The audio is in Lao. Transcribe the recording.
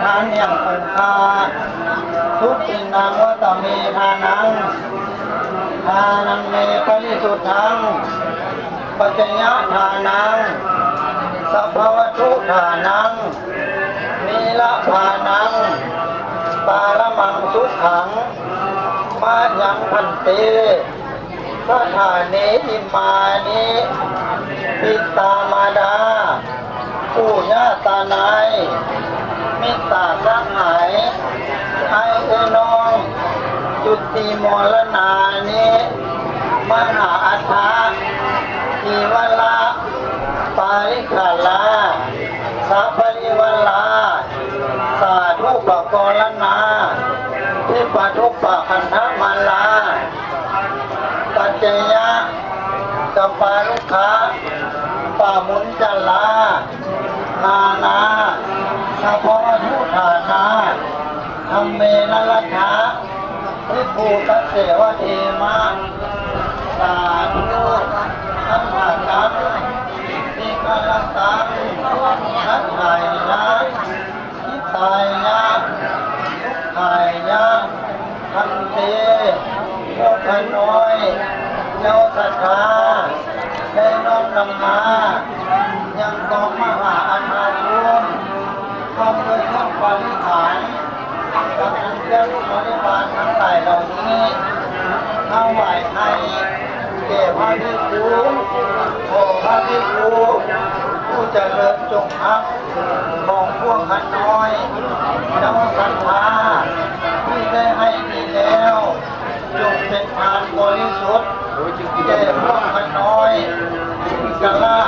ທານຢ່າງຄົງຄ່າ ສຸດທິນນາງວັດຕະເມທານັງ ທານັງເມປະລິສຸດທັງ ປັດຈະຍະທານັງ ສະພະວັດຖຸທານັງ ນີລະພານັງ ປາລະມັງສຸຂັງ ມະຍັງພັນເຕ ສະຖານີອິມມານິ ປິດຕາມາດາ ປູ່ຍ່າຕານາຍ ມິດຕາສະຫາຍ ອ້າຍເອື້ອຍນ້ອງ ຈຸຕິມໍລະນານິ ມະຫາອັດຖະ ຈີວະລະ ປາລິຄາລາ ສະປະລິວາລາ ສາທຸປະກໍລະນາ ທິປະທຸປະຄັນທະມາລາ ປັດຈະຍະ ກຳປາລຸຂະ ປາມຸນຈະລາ ນານາ ສະພະວັດຖຸຖານາ ທຳເມນະລັດຖະ ວິພູຕະເສວະເທມະ ສາທຸ ອັນຫາກັງ ນິຄະລະຕັງ ທັດຖາຍະ ຫິຕາຍະ ສຸຂາຍະ ພັນເຕ ພວກຂ້ານ້ອຍ ເຈົ້າສັດທາ ໄດ້ນ້ອມນຳມາ ຍັງກອງມະຫາອັດຖະຄຸນ ພ້ອມດ້ວຍເຄື່ອງບໍລິຂານ ກັບອັນເຄື່ອງບໍລິວານທັງຫຼາຍເຫຼົ່ານີ້ ຖວາຍໃຫ້ແກ່ພະພິກຂຸ ຂໍພະພິກຂຸ ຜູ້ຈະເລີນ ຈົ່ງຮັບ ຂອງພວກຂ້ານ້ອຍ ເຈົ້າສັດທາ ທີ່ໄດ້ໃຫ້ດີແລ້ວ ຈົ່ງເປັນທານບໍລິສຸດ ແກ່ພວກຂ້ານ້ອຍ ກະລາ